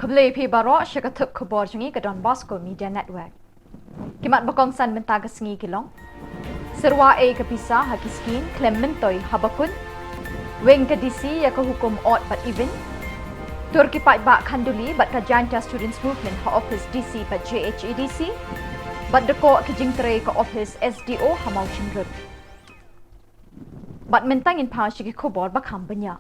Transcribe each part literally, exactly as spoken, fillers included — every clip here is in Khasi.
Khublei phi baroh sha ka thup khubor jong ngi ka Don Bosco Media Network. Ki mat ba kongsan mynta ka sngi ki long: Syrwa ei ka pisa ha ki skim khlem myntoi haba kut. Weng ka D C ïa ka hukum ot bad event. Tur ki paidbah Khanduli bad ka Jaintia Students Movement ha office D C bad J H A D C. Bad dkoh ki jingtrei ka office S D O ha Mawshynrut. Bad mynta ngin phai sha ki khubor ba kham bniah.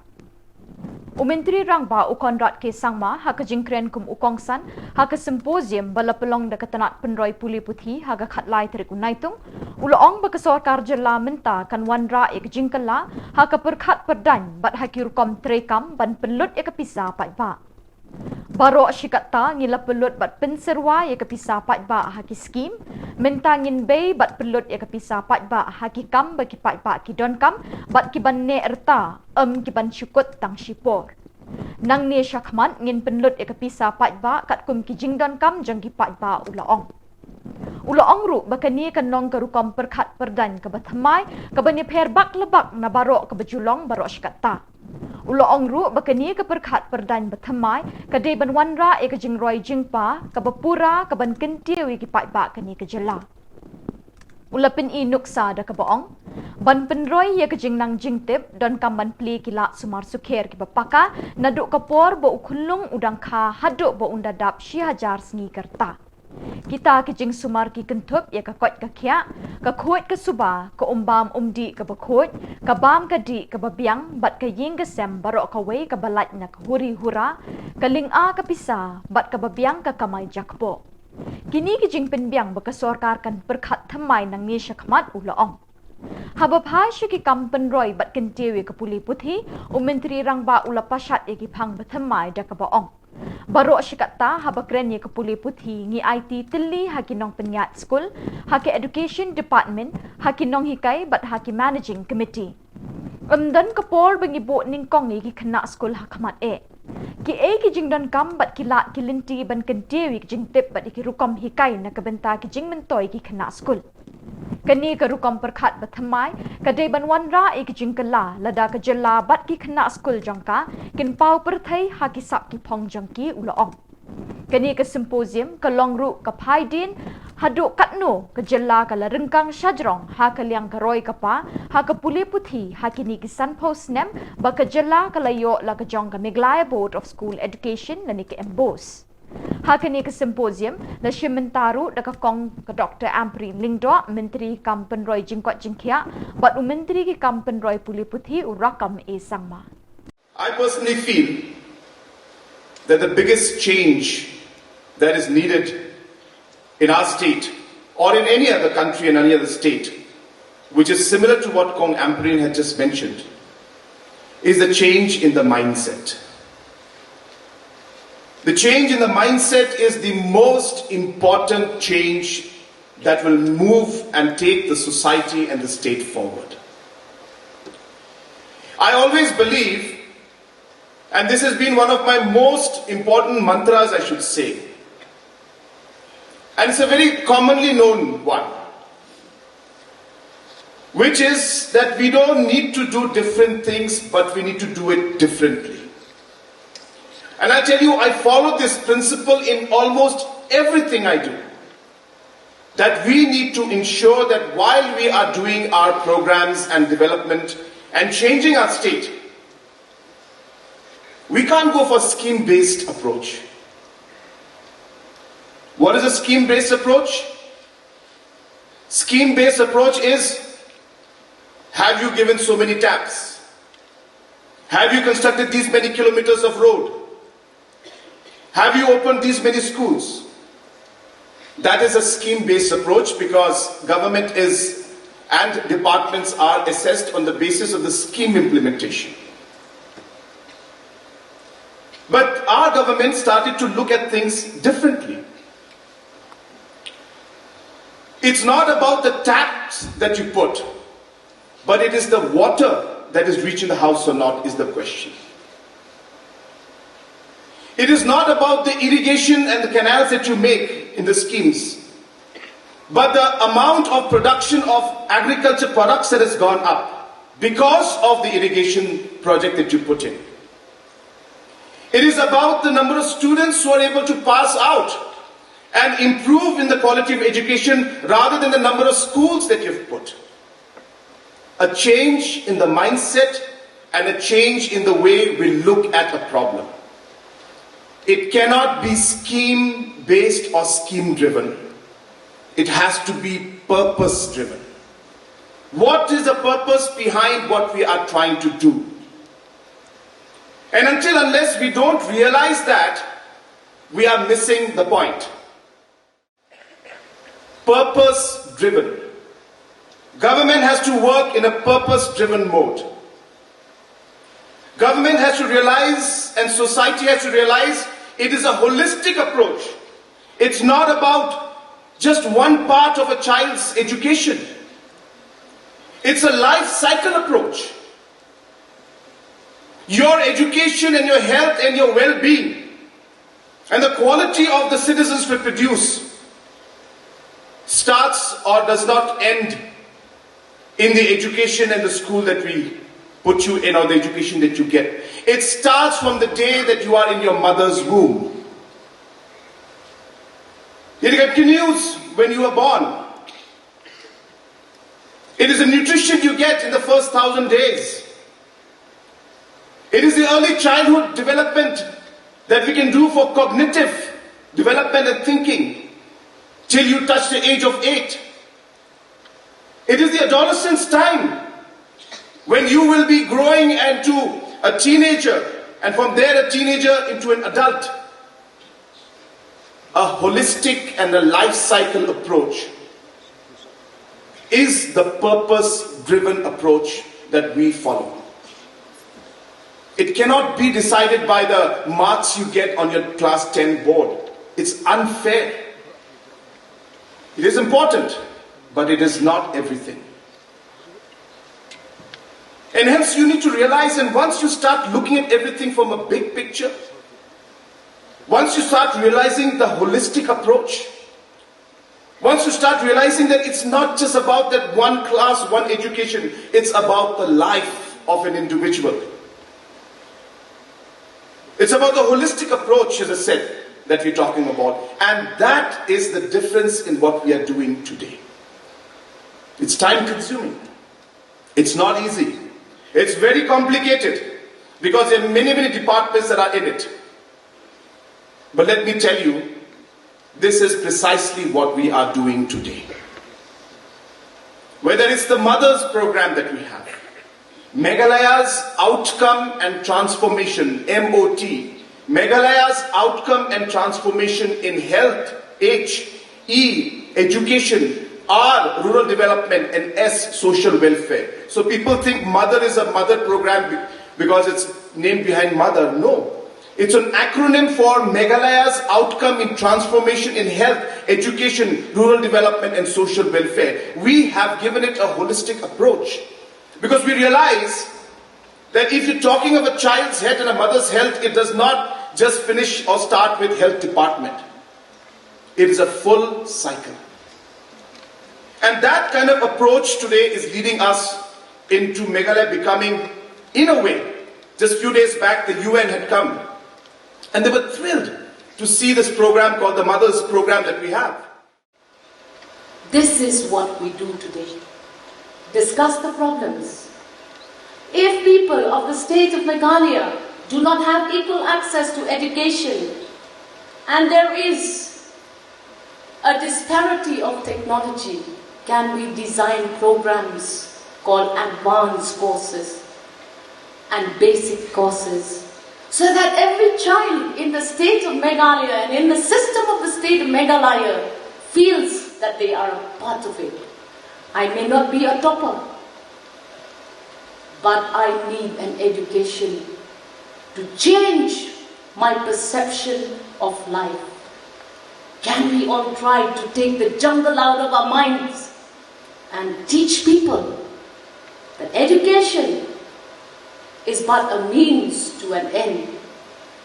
U Myntri Rangbah u Conrad K Sangma ha ka jingkren kum u kongsan ha ka symposium ba la pynlong da ka tnat pynroi pule puthi ha ka khatlai tarik u Naitung, u la ong ba ka sorkar jylla mynta kan wanrah ïa ka jingkylla ha ka pyrkhat pyrdaiñ bad ha ki rukom treikam ban pynlut ïa ka pisa paidbah. Baroh shi katta ngi la pynlut bad pynsyrwa ïa ka pisa paidbah ha ki skim. Mynta ngin bei bad pynlut ïa ka pisa paidbah ha ki kam ba ki paidbah ki donkam bad ki ban neh rta, ym ki ban shu kut tang shipor. Nangne shakhmat ngin pynlut ïa ka pisa paidbah katkum ki jingdonkam jong ki paidbah, u la ong. U la ong ruh ba kane kan long ka rukom pyrkhat pyrdaiñ kaba thymmai, kaba ïapher bak la bak na baroh kaba ju long baroh shi katta. U la ong ruh ba kane ka pyrkhat pyrdaiñ ba thymmai ka dei ban wanrah ïa ka jingroi jingpa kaba pura, kaban kyntiew ïa ki paidbah kane ka jylla. U la pyni nuksa da kaba ong, ban pynroi ïa ka jingnang jingtip, donkam ban plie ki lad sumar sukher kiba paka naduh ka por ba u khunlung u dang kha haduh ba un da dap shi hajar sngi ka rta. Kita ki jingsumar ki kynthup ïa ka koit ka khiah, ka khuid ka suba, ka um bam um dih kaba khuid, ka bam ka dih kaba biang bad ka ïing ka sem baroh kawei kaba lait na ka huri hura, ka lynga ka pisa bad kaba biang ka kamai jakpoh. Kine ki jingpynbiang ba ka sorkar kan pyrkhat thymmai nangne shakhmat, u la ong. Haba phai sha ki kam pynroi bad kyntiew ïa ka pule puthi, u Myntri Rangbah u la pashat ïa ki phang ba thymmai da kaba ong, baroh shi katta haba kren ïa ka pule puthi ngi aiti tylli ha ki nongpynïaid skul, ha ka education department, ha ki nonghikai bad ha ki managing committee. Ym don ka por ba ngi buh nyngkong ïa ki khynnah skul ha khmat eh. Kiei ki jingdonkam bad ki lad ki lynti ban kyntiew ïa ki jingtip bad ïa ki rukom hikai na ka bynta ki jingmyntoi ki khynnah skul. Kane ka rukom pyrkhat ba thymmai ka dei ban wanrah ïa ki jingkylla lada ka jylla bad ki khynnah skul jong ka kin paw pyrthei ha ki sap ki phong jong ki, u la ong. Kane ka symposium ka long ruh ka phaidien haduh katno ka jylla ka la ryngkang shajrong ha ka liang ka roi ka par ha ka pule puthi ha kine ki sanphew snem ba ka jylla ka la ïoh la ka jong ka Meghalaya Board of School Education lane ka MBOSE. Ha kane ka symposium la shim bynta ruh da ka kong ka Doctor Ampareen Lyngdoh, Myntri kam pynroi jingkoit jingkhiah, bad u Myntri ki kam pynroi pule puthi u Rakkam A Sangma. I personally feel that the biggest change that is needed in our state or in any other country and any other state, which is similar to what Kong Ampareen had just mentioned, is the change in the mindset. The change in the mindset is the most important change that will move and take the society and the state forward. I always believe, and this has been one of my most important mantras, I should say, and it's a very commonly known one, which is that we don't need to do different things, but we need to do it differently. And I tell you, I follow this principle in almost everything I do, that we need to ensure that while we are doing our programs and development and changing our state, we can't go for scheme-based approach. What is a scheme-based approach? Scheme-based approach is, have you given so many taps? Have you constructed these many kilometers of road? Have you opened these many schools? That is a scheme-based approach because government is and departments are assessed on the basis of the scheme implementation. But our government started to look at things differently. It's not about the taps that you put, but it is the water that is reaching the house or not is the question. It is not about the irrigation and the canals that you make in the schemes, but the amount of production of agriculture products that has gone up because of the irrigation project that you put in. It is about the number of students who are able to pass out and improve in the quality of education rather than the number of schools that you've put. A change in the mindset and a change in the way we look at a problem. It cannot be scheme based or scheme driven. It has to be purpose driven. What is the purpose behind what we are trying to do? And until unless we don't realize that, we are missing the point. Purpose driven. Government has to work in a purpose driven mode. Government has to realize and society has to realize it is a holistic approach. It's not about just one part of a child's education. It's a life cycle approach. Your education and your health and your well being and the quality of the citizens we produce starts or does not end in the education and the school that we put you in or the education that you get. It starts from the day that you are in your mother's womb. It continues when you are born. It is the nutrition you get in the first thousand days. It is the early childhood development that we can do for cognitive development and thinking till you touch the age of eight. It is the adolescence time when you will be growing into a teenager, and from there, a teenager into an adult. A holistic and a life cycle approach is the purpose driven approach that we follow. It cannot be decided by the marks you get on your class ten board. It's unfair. It is important, but it is not everything. And hence, you need to realize, and once you start looking at everything from a big picture, once you start realizing the holistic approach, once you start realizing that it's not just about that one class, one education, it's about the life of an individual. It's about the holistic approach, as I said, that we're talking about. And that is the difference in what we are doing today. It's time consuming. It's not easy. It's very complicated because there are many, many departments that are in it. But let me tell you, this is precisely what we are doing today. Whether it's the mothers program that we have, Meghalaya's Outcome and Transformation, M O T, Meghalaya's Outcome and Transformation in Health, H, E, Education, R, Rural Development, and S, Social Welfare. So people think mother is a mother program be- because it's named behind mother. No. It's an acronym for Meghalaya's Outcome in Transformation in Health, Education, Rural Development, and Social Welfare. We have given it a holistic approach because we realize that if you're talking of a child's health and a mother's health, it does not just finish or start with health department. It is a full cycle. And that kind of approach today is leading us into Meghalaya becoming, in a way, just few days back, the U N had come. And they were thrilled to see this program called the Mothers Program that we have. This is what we do today. Discuss the problems. If people of the state of Meghalaya do not have equal access to education and there is a disparity of technology, can we design programs called advanced courses and basic courses so that every child in the state of Meghalaya and in the system of the state of Meghalaya feels that they are a part of it? I may not be a topper, but I need an education to change my perception of life. Can we all try to take the jungle out of our minds and teach people that education is but a means to an end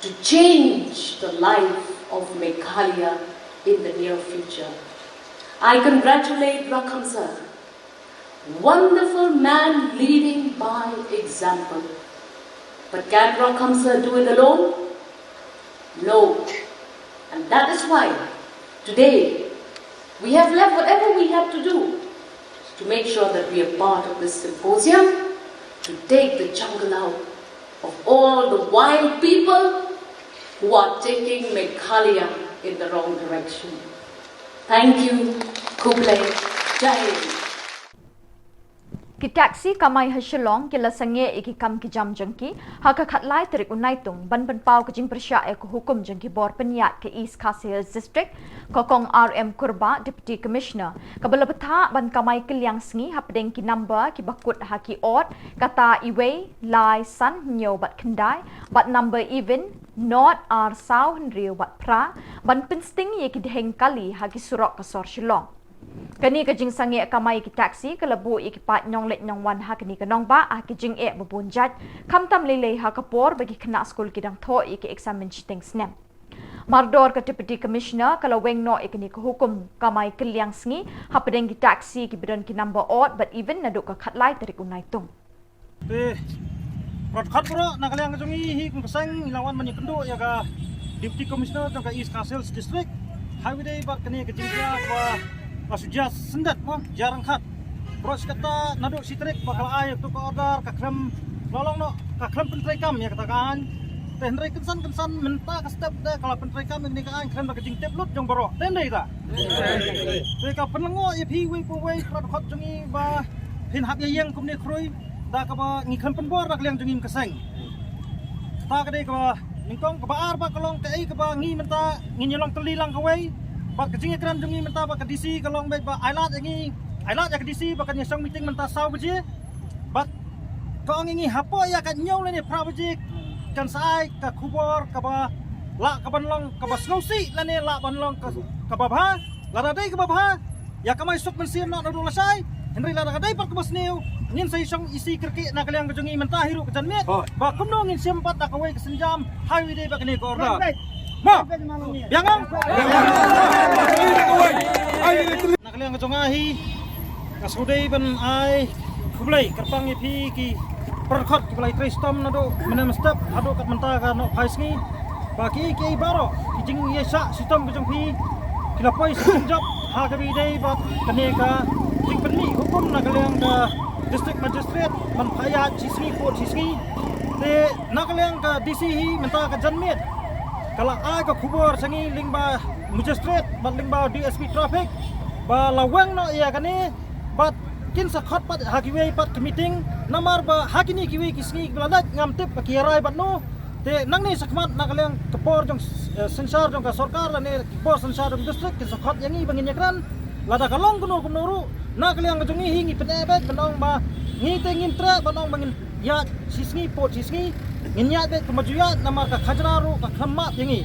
to change the life of Meghalaya in the near future? I congratulate Rakham sir. Wonderful man leading by example. But can Rakham sir do it alone? That is why today we have left whatever we have to do to make sure that we are part of this symposium to take the jungle out of all the wild people who are taking Meghalaya in the wrong direction. Thank you. Khublei. Jai Hind. Ki taxi kamai ha Shillong ki la sangeh ïa ki kam ki jam jong ki ha ka khatlai tarik u Naitung ban pynpaw ka jingpyrshah ïa ka hukum jong ki bor pynïaid ka East Khasi Hills District, ka Kong R M Kurbah, Deputy Commissioner, kaba la bthah ban kamai kylliang sngi hapdeng ki number kiba kut ha ki odd, kata iwei lai san hynñiew bad khyndai, bad number even nod ar saw hynriew bad phra, ban pynsting ïa ki dheng kali ha ki surok ka sor Shillong. Kane ka jingsangeh kamai ki taxi ka la buh ïa ki paid nongleit nongwan ha kane ka nongbah ha ki jingeh ba bun jait, khamtam lei lei ha ka por ba ki khynnah skul ki dang thoh ïa ki eksamin shiteng snem. Mardor ka Deputy Commissioner ka la weng noh ïa kane ka hukum kamai kylliang sngi hapdeng ki taxi kiba don ki number odd bad even naduh ka khatlai tarik u Naitung. Te pyrkhat baroh na ka liang ka jong ngi hi kum ka seng ngi la wan ban ïakynduh ïa ka Deputy Commissioner jong ka East Khasi Hills District. Hawei dei bad kane ka jingïa kaba la shu jia syndet mo jia ryngkat. Baroh shi katta naduh shi tarik ba ka la ai ïa ka order ka khlem la long noh ka khlem pyntreikam ïa kata ka aiñ. Te hynrei kynsan kynsan mynta ka step de ka la pyntreikam ïa kane ka aiñ khlem da ka jingtip lut jong baroh. Te ym dei ta. Te ka pynlyngngoh ïa phi wei pa wei pyrkhat jong ngi ba phin hap ïa ïeng kumne khrui. Da kaba ngi khlem pynbor da ka liang jong ngi ka seng. Ta ka dei kaba nyngkong, kaba ar ba ka long kaei kaba ngi mynta ngin ïa long tylli lang kawei. Bad ka jingïakren jong ngi mynta ba ka D C ka long beit ba ai lad ïa ngi, ai lad ïa ka D C ba kan ïa shong meeting mynta saw baje. Bad ka ong ïa ngi hapoh ïa ka hynñiew lane phra baje kan sa ai ka khubor kaba lah kaban long kaba sngewsih lane lah ban long ka, kaba bha. Lada dei kaba bha ïa kamai suk mynsiem noh naduh lashai. Hynrei lada ka dei pat kaba sniew ngin sa ïa shong isi kyrkieh na ka liang ka jong ngi mynta hi ruh ka janmiet. Ba kumno ngin shim pat da kawei ka sienjam hawei dei bad kane ka order. Mo. Biang ngam. Na ka liang ka jong nga hi nga sngewdei ban ai khublei kyrpang ïa phi ki pyrkhat kiba la ïatrei shitom naduh mynne mynstep haduh kat mynta ka nohphai sngi. Ba ki ki baroh ki jingïaishah shitom ka jong phi ki la poi sha jingjop ha kaba ïadei bad kane ka jingpynmih hukum na ka liang ka District Magistrate ban phah ïaid shi sngi pud shi sngi. Te na ka liang ka D C hi mynta ka janmiet ka la ai ka khubor sha ngi lyngba Magistrate bad lyngba D S P Traffic ba la weng noh ïa kane bad kin sa khot pat ha kiwei pat ki meeting namar ba ha kine kiwei ki sngi kiba la leit ngam tip ba ki rai bad no. Te nangne shakhmat na ka liang ka por jong, eh, synshar jong ka sorkar lane ka por synshar jong district kin sa khot ïa ngi ba ngin ïakren. Lada ka long kumno kumno ruh na ka liang ka jong ngi hi ngi pyneh beit ban ong ba ngi te ngim treh ban ong ba ngin ïaid shi sngi pud shi sngi. Ngin ïaid beit kumba ju ïaid namar ka khajna ruh ka khlem map ïa ngi.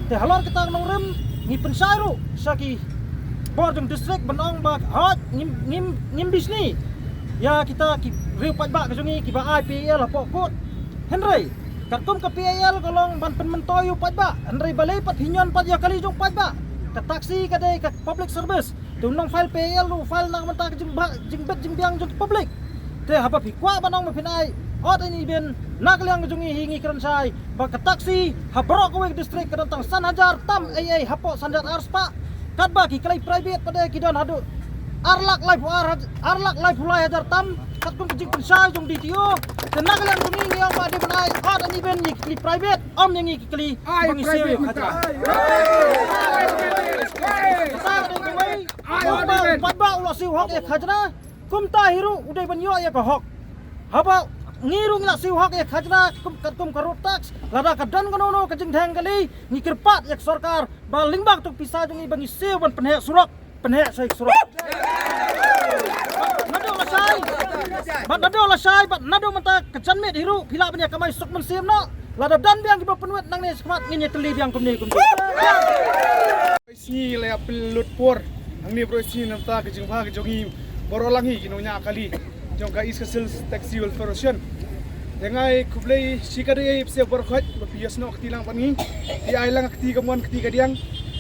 Te halor kata ka nongrim ngi pynshai ruh sha ki bor jong district ban ong ba hooid ngim, ngim, ngim bishni ïa kita ki riew paidbah ka jong ngi kiba ai P A L hapoh court. Hynrei katkum ka P A L ka long ban pynmyntoi ïa u paidbah. Hynrei balei pat phi ñion pat ïa kali jong u paidbah? Ka taxi ka dei ka public service. Te u nong file P A L u file na ka bynta ka jingbha, jingbit jingbiang jong ka public. Te haba phi kwah ban ong ba phin ai odd and even na ka liang ka jong ngi hi ngi kren shai ba ka taxi ha baroh kawei ka district ka don tang san hajar tam ei ei hapoh san hajar ar spah. Katba ki kali private pat de ki don haduh ar lak laiphew ar haj-, ar lak laiphew lai hajar tam katkum ka jingpynshai jong D T O. Te na ka liang jong ngi ngi ong ba dei ban ai odd and even ïa ki kali private, ym ïa ngi ki kali ba ngi siew ïa ka khajna. Kata ka dei kawei, ym ba u paidbah u la siew hok ïa ka khajna. Kumta hi ruh u dei ban ïoh ïa ka hok. Haba ngi ruh ngi la siew hok ïa ka khajna kum, katkum ka road tax, lada ka don kano kano ka jingdheng kali ngi kyrpad ïa ka sorkar ba lyngba katto ka pisa jong ngi ba ngi siew ban pynheh surok, pynheh sha surok. Naduh lashai bad naduh lashai bad naduh mynta ka janmiet hi ruh phi lah ban ïa kamai suk mynsiem noh. Lada don biang kiba pynwit nangne shakhmat ngin ïa tylli biang kumne kumne. Sngi la ïa pynlut por hangne baroh sngi na ka bynta ka jingbha ka jong ngi baroh lang hi ki nongñiah kali jong ka East Khasi Hills Taxi Welfare Association. Te nga ai khublei shikatdei ïa phi baroh khoit ba phi ïasnoh kti lang bad ngi, phi ai lang kti kamon kti kadiang,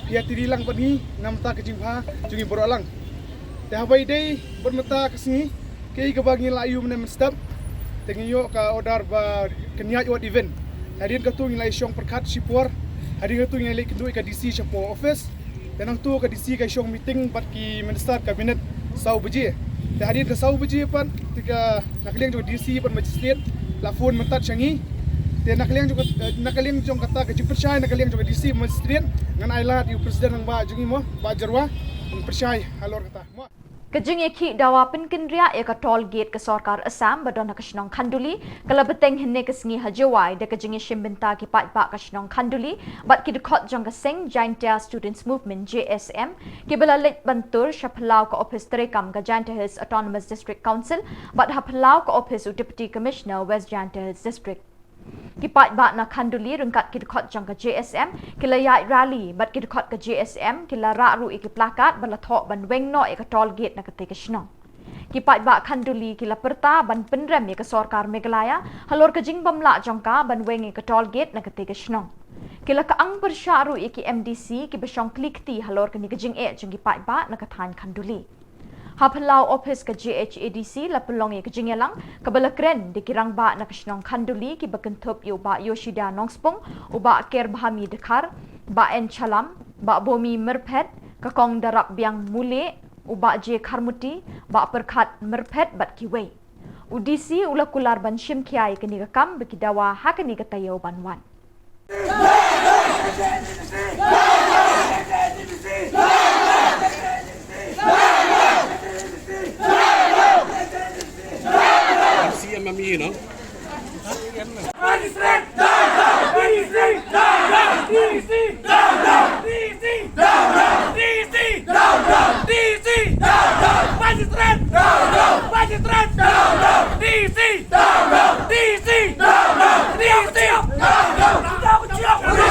phi ïatylli lang bad ngi na ka bynta ka jingbha jong ngi baroh lang. Te haba ïadei bad mynta ka sngi kaei kaba ngi la ïoh mynne mynstep, te ngi ïoh ka order ba kan ïaid odd even. Hadien kata ngi la ïashong pyrkhat shipor, Hadien katu ngi leit kynduh ïa ka D C shapoh office. Te nangtu ka D C ka shong meeting bad ki minister cabinet saw baje. Te hadien ka saw baje pat te ka, na ka liang jong ka D C bad magistrate la phone mynta sha ngi. Te na ka liang jong ka, na ka liang jong kata ka jingpyrshai na ka liang jong ka D C magistrate, ngan ai lad ïa u president rangbah jong ngi mo, Bah Jyrwa, ban pyrshai halor kata. Mo. Ka jingïakhih dawa pynkynriah ïa ka toll gate ka sorkar Assam ba don ha ka shnong Khanduli ka la bteng hynne ka sngi ha Jowai da ka jingïashim bynta ki paidbah ka shnong Khanduli bad ki dkhot jong ka seng Jaintia Students Movement, J S M, kiba la leit ban tur sha phyllaw ka ophis treikam ka Jaintia Hills Autonomous District Council bad ha phyllaw ka ophis u Deputy Commissioner West Jaintia Hills District. Ki paidbah na Khanduli ryngkat ki dkhot jong ka J S M ki la ïaid rally bad ki dkhot ka J S M ki la rah ruh ïa ki placard ba la thoh ban weng noh ïa ka toll gate na katei ka shnong. Ki paidbah Khanduli ki la pyrta ban pynrem ïa ka sorkar Meghalaya halor ka jingbym lah jong ka ban weng ïa ka toll gate na katei ka shnong. Ki la kyang pyrshah ruh ïa ki M D C kiba shong kli kti halor kane ka jingeh jong ki paidbah na ka thaiñ Khanduli. Ha phyllaw ophis ka J H A D C la pynlong ïa ka jingïalang kaba la kren da ki rangbah na ka shnong Khanduli kiba kynthup ïa u Bah Yoshida Nongspung, u Bah Kerbhami Dkhar, Bah N Chalam, Bah Bomi Myrphet, ka Kong Darapbiang Mule, u Bah J Kharmuti, Bah Pyrkhat Myrphet bad kiwei. U D C u la kular ban shim khia ïa kane ka kam ba ki dawa ha kane ka taïew ban wan. C M M E, no? Magistrate down, down! D C down, down! D C down, down! D C down, down! D C down, down! D C down, down! Magistrate down, down! Magistrate down, down! D C down, down! D C down, down! D C down, down! Down, down! Down, down!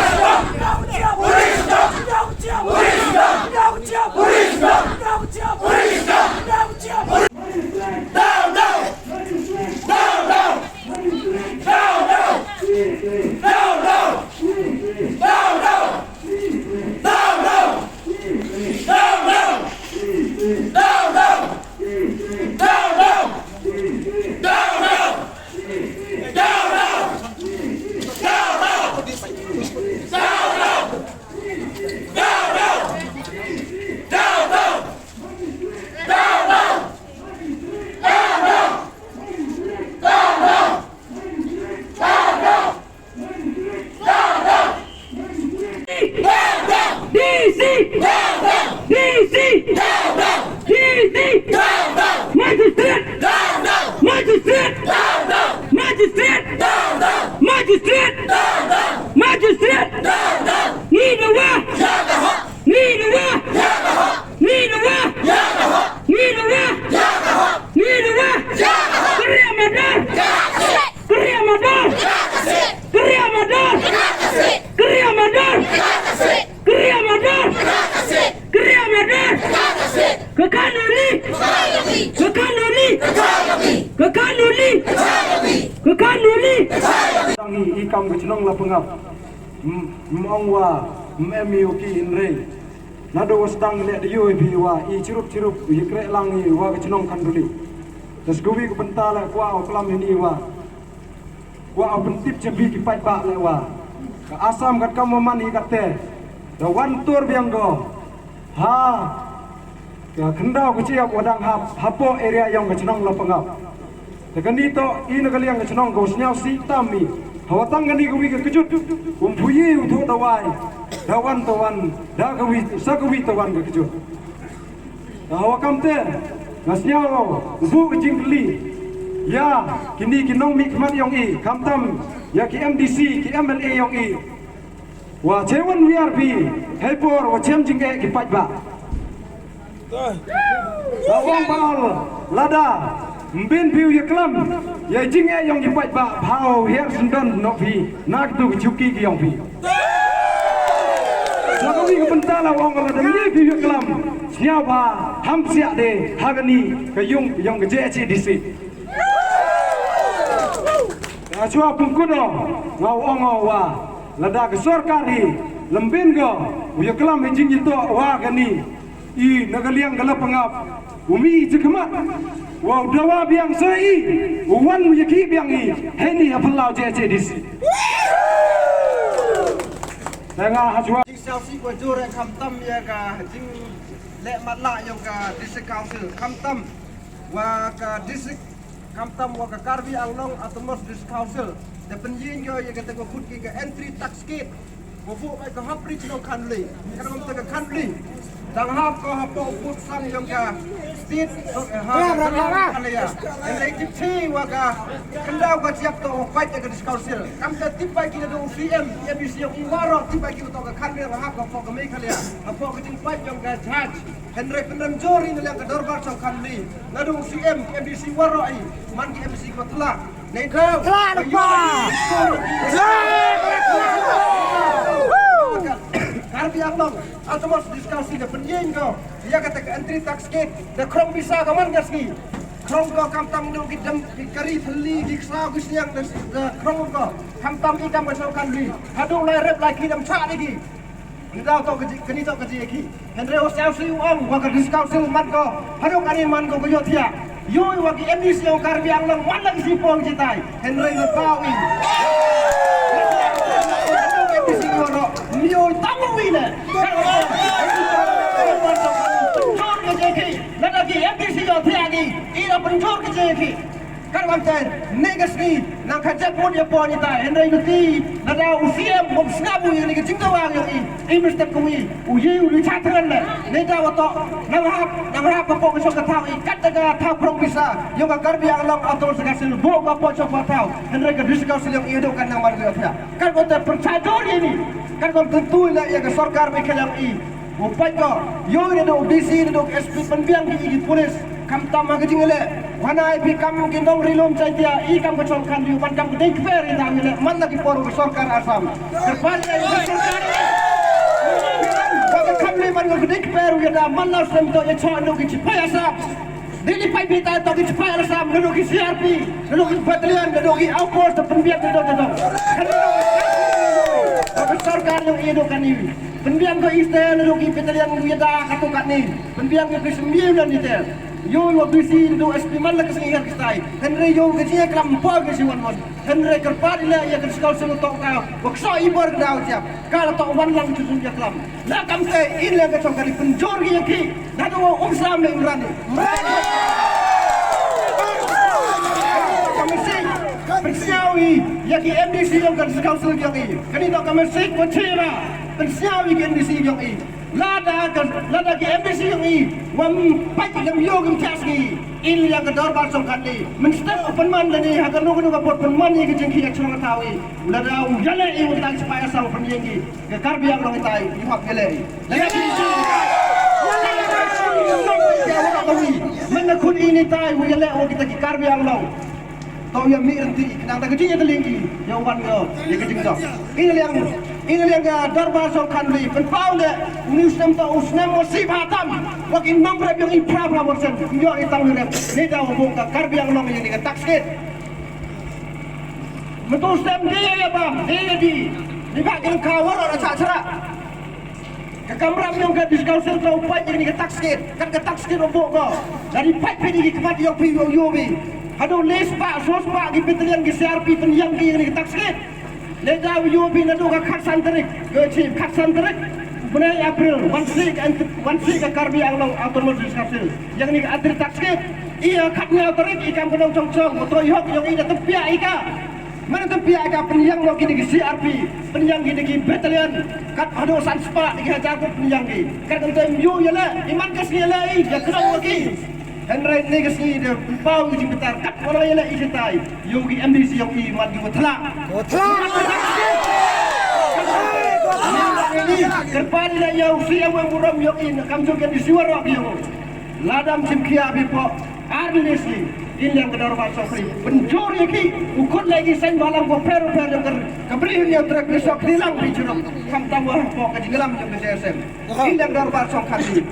D C! D C! D C! Magistrate! Magistrate! Magistrate! Magistrate! Ngi dawa! Ngi dawa! Ngi dawa! Ngi dawa! Ngi dawa! Kyrïa mardor! Kyrïa mardor! Kyrïa mardor! Kyrïa mardor! Kyrïa mardor! Kyrïa mardor! Ka Khanduli! Ka Khanduli! Ka Khanduli! Ka Khanduli! Tang i, i kam ka chnong la pangap. M-, m-, ong wa, m-, em ïa u ki inrei. Naduh wa sdang leh da ïoh i phi wa, i chirup chirup, i kreh lang i wa ka chnong Khanduli. Te sngewbha ka bynta la kwah u klam ini wa. Kwah u pyntip cha phi ki paidbah leh wa. Ka Assam kat kam wa man i kat te. Da wan tur biang ko. Ha. Ka khyndaw ka jingïap wa dang hap, hapoh area yong ka chnong Lapangap. Te kani to, i na ka liang ka chnong ko sñiaw si tam i. Hawa tang kani ka wi ka kjut. Kum phuyi u thuh dawai. Da wan to wan, da ka wi, sa ka wi to wan ka kjut. Te hawa kam te, nga sñiaw, u buh ka jingkylli. Ya, kini ki nongmihkhmat yong i, khamtam, ya ki M D C, ki M L A yong i. Wa che wan wiar phi, hei por, wa chem jingeh ki paidbah. Ka ong ba ol, lada, mbin phi u yaklam, ya jingeh yong ki paidbah, phaw hiar sendon nok phi, nak tu ki chuki ki yong phi. Sa ka wi ka bynta la ong lada ngi phi u yaklam, sñiaw ba, ham siak de, ha kani, ka yung, yong ka J H A D C. Ka chwa pungkut o, nga ong o wa, lada ka sorkar hi, lembin ko, u yaklam hi jing ito wa kani, i na ka liang ka Lapangap, u mi i jingkhmat, wa u dawa biang sa i, u wan u yaki biang i, heni ha phyllaw J H A D C. Nga ha shuwa. Jingsngewsih wa jur khamtam ïa ka jingleh matlah ïong ka District Council khamtam wa ka District khamtam wa ka Karbi Anglong Autonomous District Council. Da pynïeng ïa ka te ko khut ki ka entry tax gate. Ko bu ka hap ri chnong Khanduli. Ka ram te ka Khanduli. Dang hap ko hapoh bud sang ïong ka state. Ha ka Meghalaya. Hynrei tip chi wa ka khyndaw ka jiap to wa pait ïa ka District Council. Kam ta tip bai ki na dong C M, M D C ïong i waroh tip bai ki to ka Khanduli wa hap ka pok ka Meghalaya. Hapoh ka jingpait ïong ka judge. Hynrei pynrem jur i na liang ka dorbar song Khanduli. Na dong C M, M D C waroh i. Man ki M D C ko tla. Nei ko. Tla na pa. Karbi Anglong. Autonomous District Council da pynïeng ko ïa kata ka entry tax gate da khrong pisa ka man ka sngi. Khrong ko khamtam dong ki dem ki kari thylli ki ksaw ki sniang da khrong ko khamtam i kam ka shnong Khanduli. Haduh lai rep lai ki dem chah da ki. Ni dau to ka ji kani to ka ji ki. Hynrei u sngewsih u ong wa ka District Council man ko haduh kani man ko ka ïohthiah. Ïoh wa ki M D C ïong Karbi Anglong man la ki sipong jitai. Hynrei na pau i. Ïoh tang wi le. Jor ka jeki. Lada ki M D C ïoh thiah ki. I la pynjor ka jeki. Kan wan ten ne ka sngi nang ka jep mut ïa pon ita. Hynrei luti lada u C M bom sngap u ïa ni ka jingdawa ïa i. I mistake ku i u ye u li cha than le. Ne da wa to nang hap nang hap ka pok ka shong ka thaw i kat da ka thaw krong pisa. Ïa ka Karbi Anglong Autonomous Council bo ka pok shong ka thaw. Hynrei ka District Council ïa i do kan nang mar ïa. Kan ko te pyrchah jor ïa ni. Kan ko tentu la ïa ka sorkar Meghalaya i. Mo pait ko. Ïa ni do D C ni do S P pynbiang ki i ki police. Kam tam ha ka jing le. Wana i pi kam ki nong rilum chai tia i kam ka chong kan yu ban kam ka dei kper i ta yu le man la ki por ka sorkar Assam. Kyrpad ïa ka sorkar. Ba ka kam le man ka dei kper ïa da man la sem to ïa chong do ki chipai Assam. Dei ni pai bita to ki chipai Assam, nunu ki C R P, nunu ki battalion, nunu ki outpost, pynbiang nunu nunu. Ka sorkar nunu ïa nunu kani. Pynbiang ko Eastern nunu ki battalion nunu ïa da katu kani. Pynbiang ko ki sembiu nunu ite. Yo yo bisi nunu S P man la ka sngi her kistai. Hynrei yo ka jia klam po ki si wan wan. Hynrei kyrpad ila ïa ka District Council to ka. Wa kso i bor ka daw jap. Ka la to wan lang chu sun ïa klam. Na kam te in le ka chong ka ri pynjor ki ïa ki. Na ka wa um sam le Imran. Ka message pynsngew i ïa ki M D C ïong ka District Council ïong i. Kani to ka message wa chira pynsngew i ki M D C ïong i. Lada ka lada ki M D C ïong i wa ym pait ki dam ïoh ki ym thiah sngi. In ïa ka dorbar song kan ni. Mynstep u pynman da ni ha ka nu ka nu ka pot pynman i ka jingkhih ka chnong ka thaw i. Lada u ïa le i u tang sipai asam pynïeng i. Ka Karbi Anglong itai i hok ïa leh. Lada ki men na khun ini tai u ïa leh wa kita ki Karbi Anglong. To ïa mi renti nang ta ka jing ïa ka ling i ïa wan ïa ïa ka jing dok. Ini liang ini liang ka dorbar song kan li pynpaw de uni snem to u snem wa sib ha tam. Wa ki nong rep ïa i phra phra persen. Ïa i tang rep. Ni da wa bung ka Karbi Anglong ïa ni ka tax kit. Metu stem dia ya bam, dia di. Ni ba kin ka waro na cha chara. Ka kamram yong ka District Council ka u pait ni ka tax kit, kan ka tax kit u bok ko. Dari pait pini ki khmat yong pi yong yobi. Hadu les pa, sos pa ki battalion ki C R P pin yang ki ni ka tax kit. Le da yobi na du ka khat san tarik, yo chi khat san tarik. Bnai April, wan si ka wan si ka Karbi Anglong Autonomous District Council. Yang ni ka atri tax kit. Iya khat nyaw tarik i kam ka nong chong chong, moto i hok yong i da tympiah i ka. Mana tympiah i ka pynïang noh kine ki C R P, pynïang kine ki battalion, kat haduh san spah ki hajar ko pynïang ki. Kat kan tem yu ïa le, i man ka sngi le i, ïa kynong ki. Hynrei ne ka sngi de pynpaw ki jingbitar, kat wala ïa le i jitai, yu ki M D C yong i man ki wa thla. Wa thla. Kyrpad ïa le yu C M wa burom yong i, kam jong ki M D C wa rok yong. Ladam chim khia bi po ar ni si in liang ka dorbar sokri. Pynjor ïa ki u khut lai ki seng balang ko pher pher jong ka bri hun ïa trek ni sokri lang bi churuk. Kham tam wa po ka jinglam jong ka J S M. In liang dorbar sokri.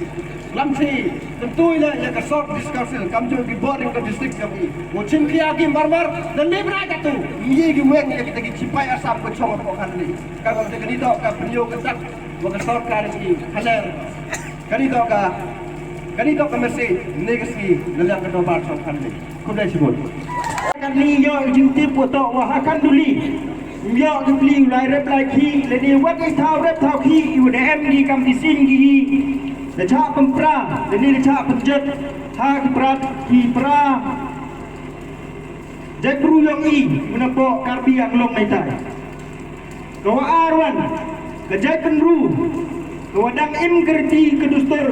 Lam si tentu ila ïa ka sort discussion kam jong ki board jong ka district jong i. U chim khia ki mar mar dan ni bra ka tu. Ngi ki weng ïa kita ki chipai Assam ko chong po kan ni. Ka ko te ka ni dok ka pynjor ka tak wa ka sorkar ki haler. Kani to ka kani to ka message ne ka sngi na liang ka dorbar song kan ni. Khublei shibun. Kan ni yo jingtip wa to wa ha Khanduli. Ym ïoh ki pli u lai rep lai khih lane wat ki thaw rep thaw khih, i wa da em ki kam ki sien ki, da chah pynpra lane da chah pynjot ha ki prat ki pra jaitbru yong i, u na poh Karbi Anglong neitai. Ka wa ar wan, ka jaitbynru ka wa dang im ka riti ka dustur,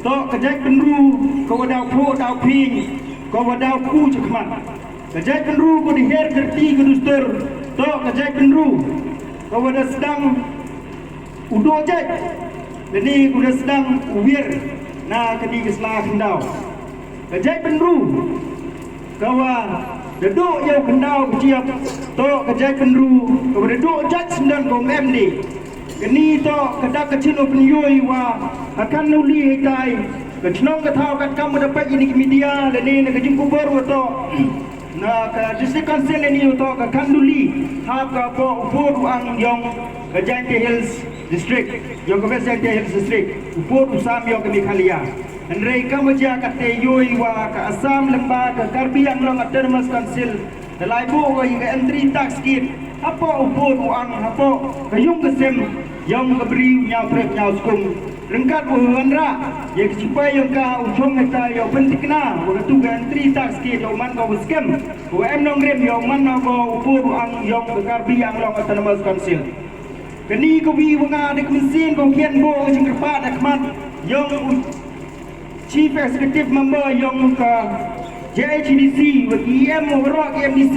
toh ka jaitbynru ka wa daw phuh daw phieng, ka wa daw ku chakhmat. Ka jaitbynru ka wa da hiar ka riti ka dustur, toh ka jaitbynru ka wa da sdang u doh jait, lane ka wa da sdang u wiar na kani ka sla khyndaw. Ka jaitbynru ka wa da duh ïa u khyndaw ka jiap, toh ka jaitbynru ka wa da duh jait syndon ka um em de. Kani toh ka dak ka chin u pynïoh i wa ha Khanduli heitai, ka chnong ka thaw katkam wa da peit ïa ni ki media lane na ka jingkubor wa toh na ka District Council lane wa toh ka Khanduli, hap ka poh u pud u ang yong ka Jaintia Hills District, yong ka West Jaintia Hills District, u pud u sam yong ka Meghalaya. Hynrei kam wa jia katte, ïoh i wa ka Assam lyngba ka Karbi Anglong Autonomous Council da lai buh wa i ka entry tax gate hapoh u pud u ang, hapoh ka yung ka sem yong ka bri u ñiaw trep ñiaw skum. Ryngkat wa u wanrah ïa ka jingpoi yong ka, u chong ïa ka ïa u pyntikna wa katu ka entry tax gate ïa u man ka wa skhem, wa em nongrim ïa u man na ka u pud u ang yong ka Karbi Anglong Autonomous Council. Kani ka wi wa nga da ka mynsiem ka wa khian buh ka jingkyrpad ha khmat yong u Chief Executive Member yong ka J H A D C, wa ki E M, wa waroh ki M D C,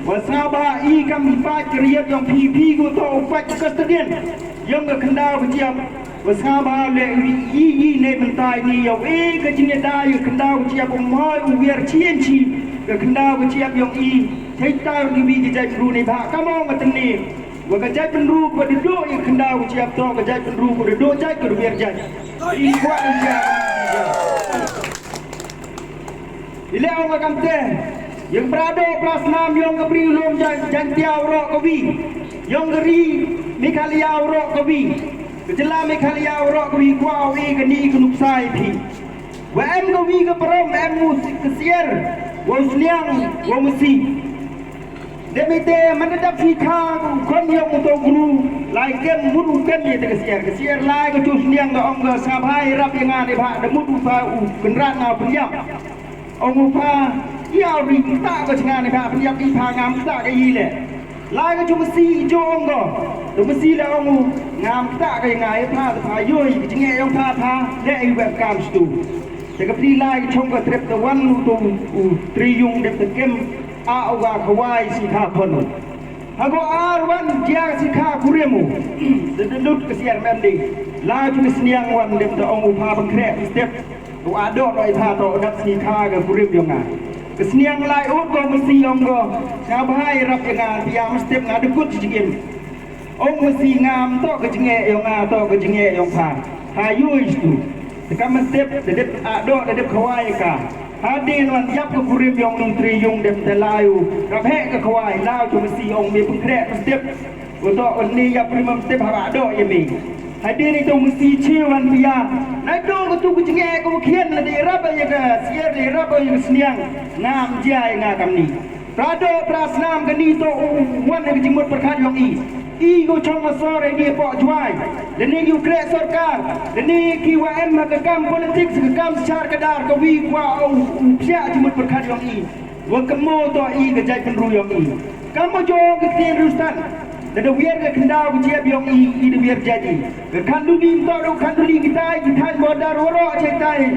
wa sngewbha i kam i paid ka riat yong phi, phi ko toh u paid custodian yong ka khyndaw ka jiap, wa sngewbha leh i i i ne mynta i ni ïa u e ka jingïada ïa ka khyndaw ka jiap, um hoi u wiar chien chi ka khyndaw ka jiap yong i. Thei taw ni wi ka jaitbru ne bha ka mo nga tynne. Wa ka jaitbynru ka da duh ïa ka khyndaw ka jiap, toh ka jaitbynru ka da duh jait ka da wiar jait. I kwah i jait. I leh ong ka kamte, ïa ka pra doh pra snam yong ka bri u lum Jan-, Jaintia waroh ka wi, yong ka ri Meghalaya waroh ka wi, ka jylla Meghalaya waroh ka wi, kwah ong i kani ka nuksa i phi. Wa em ka wi ka parom, em u si-, ka sier, wa u sniang, wa u masi. Dep ite man da dap sngikha u khon ïong u to gru, lai kem mut u kem ïa te ka sier. Ka sier lai ka chu sniang da ong ka sngap hai rap ïa nga ne bha, da mut u pha u kynrad nga u pynïap. Ong u pha, ïa u ri kta ka jnga ne bha pynïap i pha ngam kta ka i le. Lai ka chu masi i jo ong ko. Da masi le ong u ngam kta ka i nga i pha, da pha ïoi ka jnge ïong pha pha, le i web kam stu. Te ka pli lai ka chong ka trep da wan u to u tri yung dep da kem. A u ga khawai sngikha khon u. Ha ko ar wan jia sngikha kurim u. Da da lut ka siar mem ding. La ju ka sniang wan dem da ong u pha ban khreh step. U a dok roi pha to dap sngikha ka kurim yong nga. Ka sniang lai ut ko masi ong ko. Nga bhai rap yong nga pia mstep nga da kut jingim. Ong masi ngam to ka jnge yong nga to ka jnge yong pha. Ha yoi stu. Te ka mstep te dep a dok te dep khawai ka. Hadien wan ïap ka kurim yong nung tri yung dem te lai u. Rap heh ka khawai lau chu masi ong me pynkreh mstep. U to wan ni ïap kurim mstep ha dok ïa me. Hadien i to masi chi wan pia. Na dok ka tu ka jnge ka wa khian na de rap ïa ka sier de rap ïa ka sniang. Ngam jia ïa nga kam ni. Pra doh pra snam kani to u wan ha ka jingmut pyrkhat yong i. I ko chong masor ha ini hapoh Jwai. Lane ki u kreh sorkar. Lane ki wa em ha ka kam politics, ka kam shar ka dar ka wi kwah u, u psiah jingmut pyrkhat yong i. Wa kamo to i ka jaitbynru yong i. Kamo jong ka ktien Rustan. Da da wiar ka khyndaw ka jiap yong i, i da wiar jait i. Ka Khanduli to da Khanduli kitai, kitai border waroh jaitai.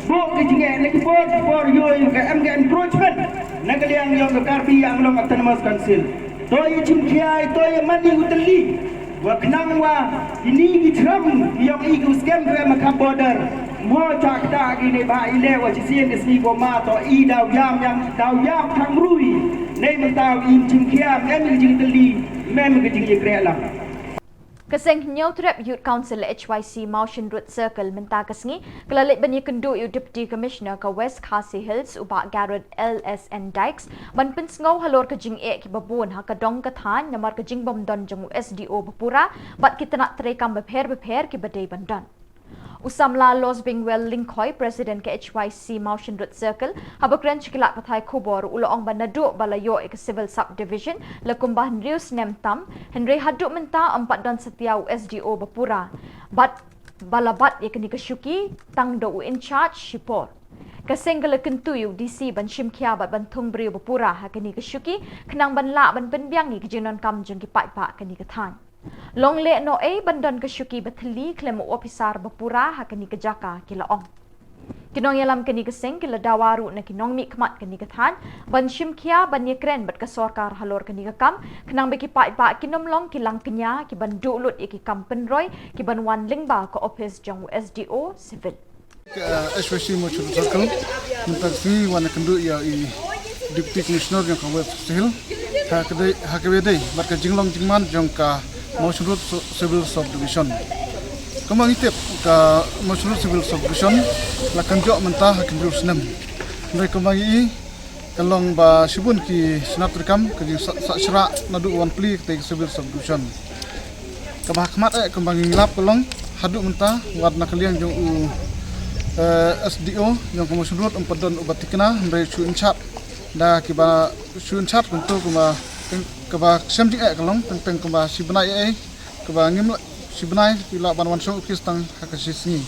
Bok ki jingeh na ki por ki por ïoh ka em ka encroachment na ka liang yong ka Karbi Anglong Autonomous Council. To ïa chim khia, to ïa man ïa u tylli. Wa khnang wa ini ki chram yong i ki u skem ka em ka border. Mo cha kta ki ne ba i le wa chi sien ki sni ko ma to i daw yam yam daw yam thang rui. Nei mynta i chim khia em ki jingtylli, em ki jingïakreh lang. Ka seng Hynñiewtrep Youth Council H Y C Mawshynrut Circle mynta ka sngi ka la leit ban ïakynduh ïa u Deputy Commissioner ka West Khasi Hills u Bah Garod L S N Dykes ban pynsngew halor ka jingeh kiba bun ha ka dong ka thaiñ namar ka jingbym don jong u S D O ba pura bad ki tnat treikam bapher bapher kiba dei ban don. U samla Losbingwell Lyngkhoi, President ka H Y C Mawshynrut Circle, haba kren sha ki lad pathai khubor, u la ong ba naduh ba la ïoh ïa ka Civil Subdivision la kumba hynriew snem tam, hynrei haduh mynta ym pat don satia u S D O ba pura. Bad ba la bat ïa kane ka shuki tang da u in-charge shipor. Ka seng ka la kyntu ïa u D C ban shimkhia bad ban thung briew ba pura ha kane ka shuki, khnang ban lah ban pynbiang ïa ka jingdonkam jong ki paidbah kane ka thaiñ. Long lehnohei ban don ka shuki ba thylli khlem u ophisar ba pura ha kane ka jaka, ki la ong. Ki nongïalam kane ka seng ki la dawa ruh na ki nongmihkhmat kane ka thaiñ ban shimkhia, ban ïakren bad ka sorkar halor kane ka kam, khnang ba ki paidbah kin ym long ki langkñia, ki ban duh lut ïa ki kam pynroi, ki ban wan lyngba ka ophis jong u S D O Civil. Ka H Y C Mawshynrut Circle, mynta ka sngi wan ïakynduh ïa i Deputy Commissioner jong ka West Khasi Hills ha ka dei, ha kaba ïadei bad ka jinglong jingman jong ka Mawshynrut Civil Subdivision. Kumba ngi tip, ka Mawshynrut Civil Subdivision la kynjoh mynta ha ki hynriew snem. Hynrei kumba ngi i, ka long ba shibun ki shnat treikam ka jingsah, sah shrah naduh wan plie katei ka Civil Subdivision. Kaba ha khmat eh kumba ngi lap ka long, haduh mynta wat na ka liang jong u, eh, S D O jong ka Mawshynrut ym pat don uba thikna, hynrei shu in-charge da kiba shu in-charge kumto, kumba kaba shem jingeh ka long teng teng kumba shi bnai eh, kaba ngim lah shi bnai ki lah ban wan shong ophis tang ha ka shi sngi.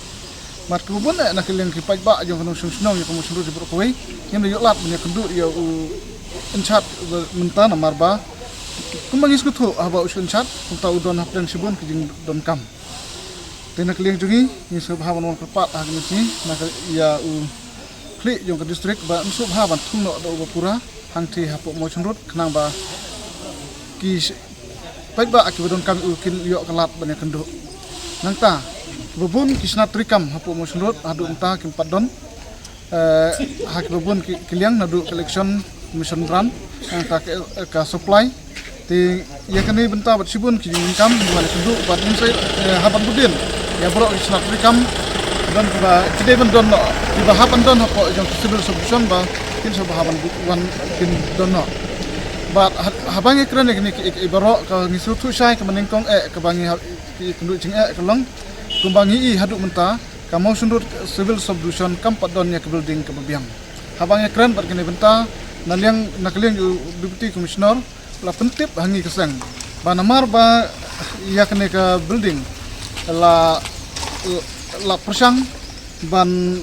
Bad kaba bun eh na ka liang ki paidbah jong ka nongshong shnong jong ka Mawshynrut baroh kawei, ngim da ïoh lad ban ïakynduh ïa u in-charge mynta namar ba kumba ngi sngewthuh, haba u shu in-charge kumta u don hapdeng shibun ki jingdonkam. Te na ka liang jong ngi, ngi sngewbha ban wan kyrpad ha kane ka sngi na ka, ïa u khlieh jong ka district ba un sngewbha ban thung noh da uba pura hangtei hapoh Mawshynrut, khnang ba ki sh-, paidbah kiba donkam ïa u kin ïoh ka lad ban ïakynduh. Nangta, kiba bun ki shnat treikam hapoh Mawshynrut haduh mynta kim pat don, eh, ha kiba bun ki, ki liang naduh ka Election Commission Branch, nangta ka, ka supply. Te ïa kane bynta bad shibun ki jingdonkam, wan ïakynduh bad ngin sa, eh, hap ban bud dien ïa baroh ki shnat treikam, don kiba, ki dei ban don noh, kiba hap ban don hapoh jong ka Civil Subdivision ba kin sngewbha ban bud, wan kin don noh. Bad ha-, haba ngi kren ïa kine ki, ki, ki baroh, ka ngi sngewthuh shai kaba nyngkong eh, kaba ngi ha-, ki kynduh jingeh ka long, kumba ngi i haduh mynta, ka Mawshynrut Civil Subdivision kam pat don ïa ka building kaba biang. Haba ngi kren bad kane bynta, na liang, na ka liang u Deputy Commissioner la pyntip ha ngi ka seng ba namar ba ïa kane ka building la, la pyrshang ban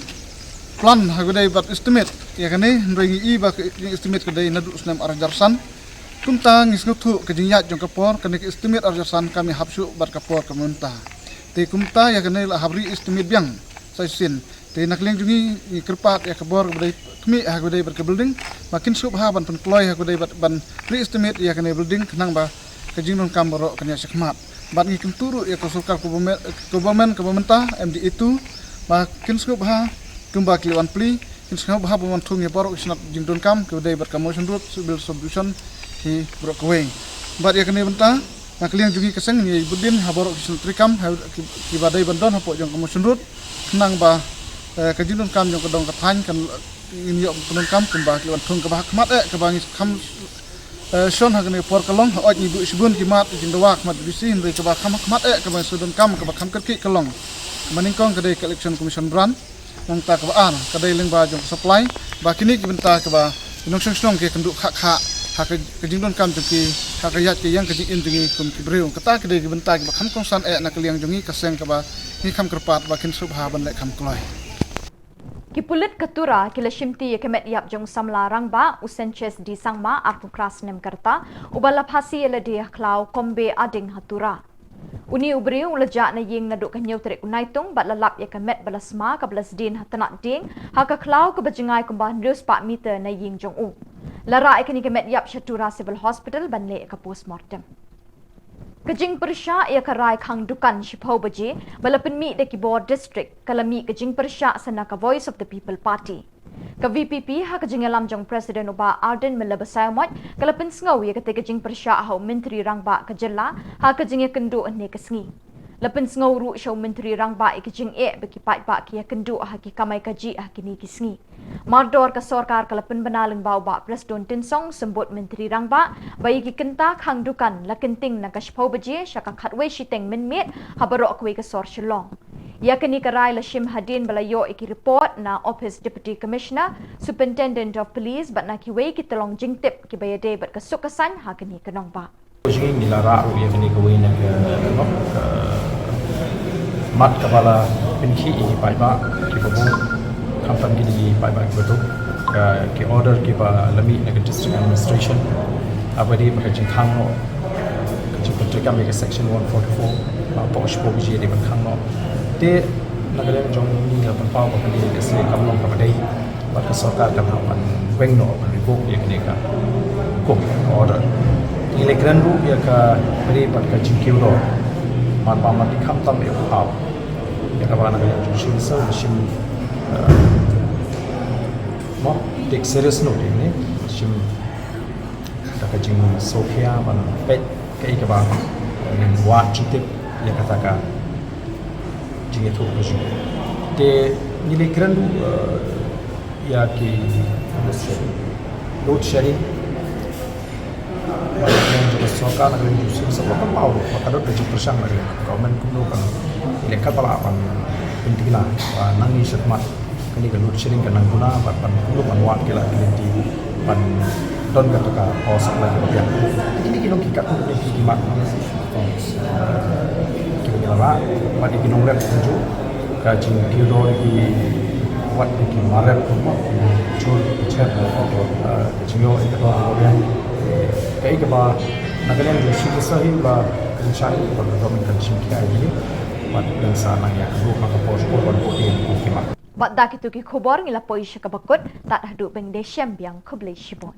plan ha ka dei bad estimate ïa kane, hynrei ngi i ba ka estimate ka dei naduh snem ar hajar san. Kumta ngi sngewthuh ka jingïaid jong ka por, kane ka estimate ar hajar san kam ïahap shuh bad ka por ka mynta. Te kumta ïa kane la hap re-estimate biang sa shisien. Te na ka liang jong ngi, ngi kyrpad ïa ka bor kaba dei khmih ha kaba dei bad ka building, ba kin sngewbha ban pynkloi ha kaba dei bad ban re-estimate ïa kane building, khnang ba ka jingdonkam baroh kan ïa shakhmat. Bad ngi kyntu ruh ïa ka sorkar ka government, ka government kaba mynta, M D A two, ba kin sngewbha kumba ki la wan plie, kin sngewbha ban wan thung ïa baroh ki shnat jingdonkam kaba dei bad ka Mawshynrut Civil Subdivision ki baroh kawei. Bad ïa kane bynta, na ka liang jong ngi ka seng ngi bud dien ha baroh ki shnat treikam, ha ki, kiba dei ban don hapoh jong ka Mawshynrut, khnang ba, eh, ka jingdonkam jong ka dong ka thaiñ kan ngin ïoh pyndonkam kumba ki la wan thung. Kaba ha khmat eh, kaba ngi kham, eh, shon ha kane ka por ka long, hooid ngi buh shibun ki mat jingdawa ha khmat D C, hynrei kaba kham ha khmat eh, kaba ngi shu donkam, kaba kham kyrkieh ka long, kaba nyngkong ka dei ka Election Commission Branch, nangta kaba ar ka dei lyngba jong ka supply. Ba kine ki bynta kiba ki nongshong shnong ki kynduh khah khah ha ka, ka jingdonkam jong ki, ha ka ïaid ka ïeng ka jingim jong ngi kum ki briew. Kata ki dei ki bynta kiba kham kongsan eh na ka liang jong ngi ka seng, kaba ngi kham kyrpad ba kin sngewbha ban leh kham kloi. Ki pulit ka Tura ki la shimti ïa ka met ïap jong u samla rangbah u Sanchez D Sangma, arphew phra snem ka rta, uba la phasi ïa lade ha khlaw Kombe Ading ha Tura. Une u briew u la jah na ïing naduh ka hynñiew tarik u Naitung bad la lap ïa ka met ba la sma kaba la sdien ha tnat dieng ha ka khlaw kaba jngai kumba hynriew spah meter na ïing jong u. La rah ïa kane ka met ïap sha Tura Civil Hospital ban leh ïa ka postmortem. Ka jingpyrshah ïa ka rai khang dukan shiphew baje ba la pynmih da ki bor district ka la mih ka jingpyrshah sa na ka Voice of the People Party. Ka V P P ha ka jingïalam jong President u Bah Ardent Miller Basaiawmoit ka la pynsngew ïa katei ka jingpyrshah ha u Myntri Rangbah ka jylla ha ka jingïakynduh hynne ka sngi. La pynsngew ruh sha u Myntri Rangbah ïa ka jingeh ba ki paidbah ki ïakynduh ha ki kamai kajih ha kine ki sngi. Mardor ka sorkar ka la pynbna lyngba u Bah Prestone Tynsong, Symbud Myntri Rangbah, ba ïa ki kynta khang dukan la kynting na ka shiphew baje sha ka khatwei shiteng mynmiet ha baroh kawei ka sor Shillong. Ïa kane ka rai la shim hadien ba la ïoh ïa ki report na Office Deputy Commissioner, Superintendent of Police bad na kiwei ki tyllong jingtip kiba ïadei bad ka suk ka saiñ ha kane ka nongbah. Jingim ngi la rah ruh ïa kane kawei na ka, ka mat kaba la pynkhih ïa ki paidbah kiba bun, khamtam kine ki paidbah kiba duk, ka, ki order kiba la mih na ka District Administration, haba dei ba ka jingkhang noh, ka jingpyntreikam ïa ka Section one forty-four, ba hapoh shiphew baje dei ban khang noh. Te na ka liang jong ngi ngi la pynpaw ba kane ka seng kam long kaba dei, bad ka sorkar kan hap ban weng noh, ban revoke ïa kane ka hukum, ka order. Ngi la kren ruh ïa ka bri bad ka jingkiew dor, mar ba mar dei khamtam ïa u paw. Ïa kaba na ka liang jong u Chief Minister u la shim, eh, mo, take serious note ïa kane, shim da ka jingsngewkhia ban peit kaei kaba ngin wad jingtip ïa kata ka jingïathuh ka jong. Te ngi la kren ruh, eh, ïa ki load shedding. Ba ka jong ka sorkar na ka liang jong u Chief Minister ka pynpaw ruh ba ka don ka jingpyrshang na ka liang ka government kumno kan ïaleh katba lah ban pyntikna ba nangne shakhmat kane ka load shedding kan nang duna bad ban kumno ban wad ki lad ki lynti ban don kata ka power supply kaba biang. Kine ki long ki katto katne ki mat kiba ngi la rah bad ïa ki nongrep kumjuh, ka jingkiew dor ïa ki, wat ïa ki mar rep kumba ki jur ki cher, eh, ka jingïoh ïa ka dor kaba biang. Kaei kaba na ka liang jong u Chief Minister hi ba ka jingshah hi ba ka government kan shim khia ïa ki bad kan sa nang ïa ka ruh ha ka por shipor ban buh ïa ki mat. Bad da kito ki khubor ngi la poi sha kaba kut, tad haduh ban ïadei shem biang, khublei shibun.